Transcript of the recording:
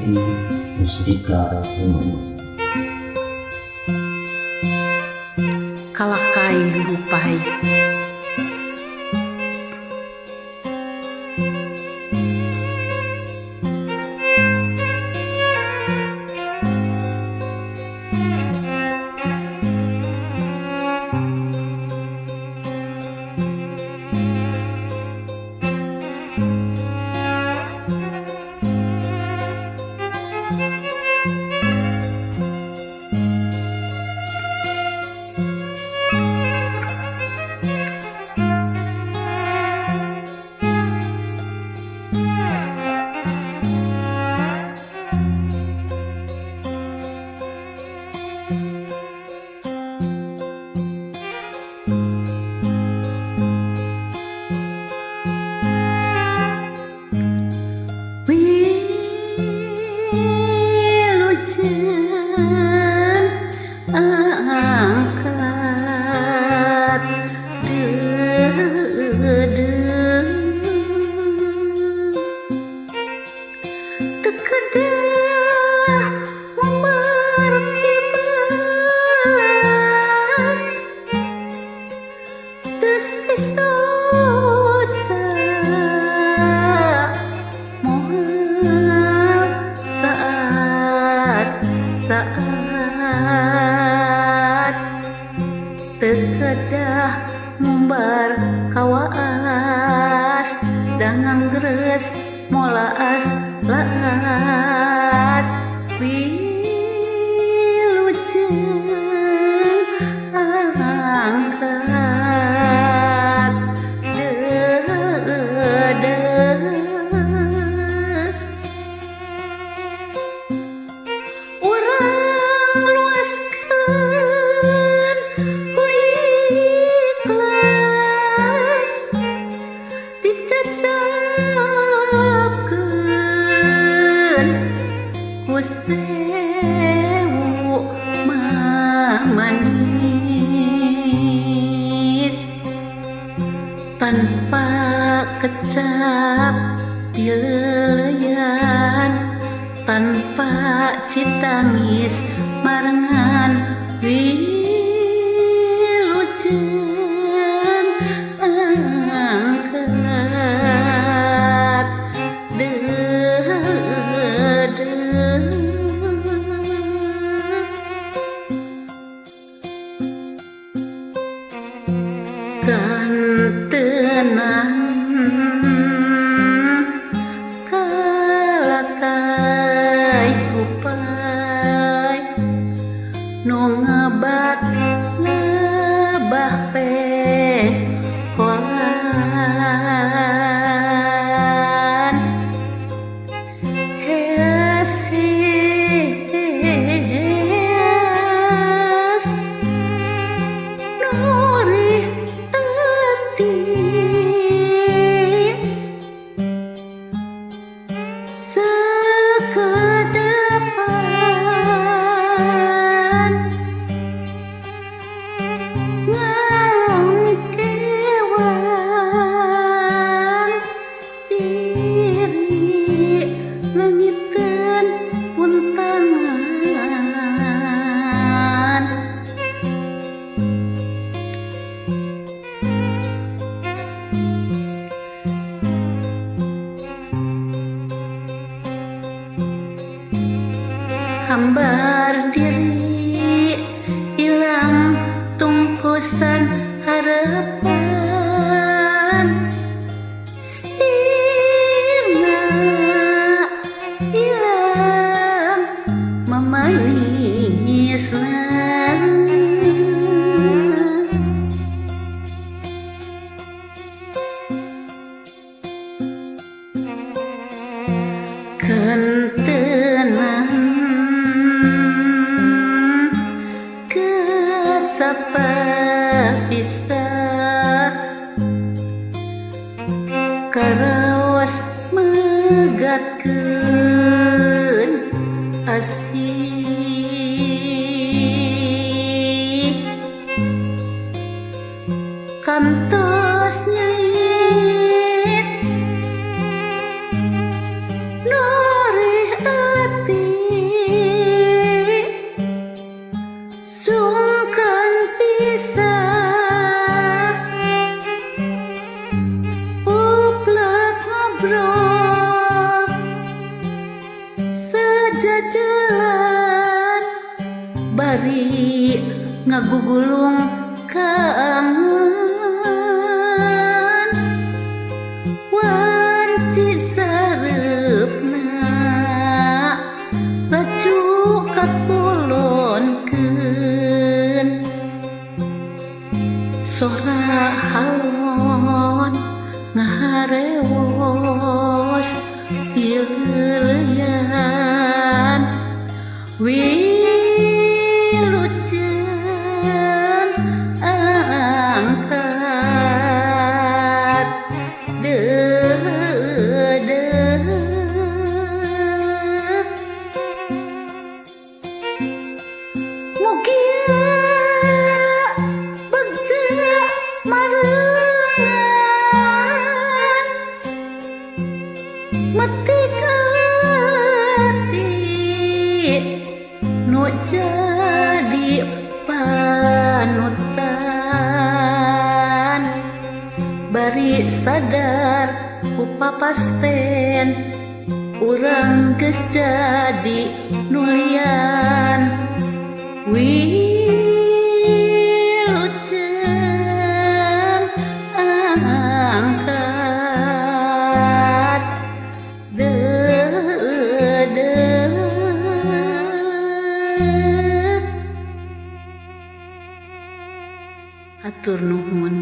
Jati Mustika Gunung. Kalakai lupai. Angkat deudeuh teu kedah ngumbar kibar geus soca moal saat saat teu kedah ngumbar kawaas dangang geus molaas laas wilujeng angkat deudeuh urang luaskeun ku ikhlas dicacapkeun ku sewu mamanis tanpa kecap dileuleyan tanpa citangis marengan wilujeng angkat deudeuh kantenan kalakai kupai nu ngebat lebah pekolan heas heas nurih eti sakedepan ngalongkewang diri leungiteun puntangan hambar diri ilang tungkusan harapan sirna ilang mamanisna kentenan kecapa bisa karaos megatkeun asih kantos nyait noreh ati. pisah uplek ngobrol sejajalan bari ngagugulung kangen wanci sareupna laju kakulonkeun sora halon ngaharewos pileuleyan wilujeng angkat deudeuh mugia bagja marengan metik ati nu jadi panutan bari sadar ku papasten urang geus jadi nulian wilujeng angkat deudeuh. Hatur nuhun.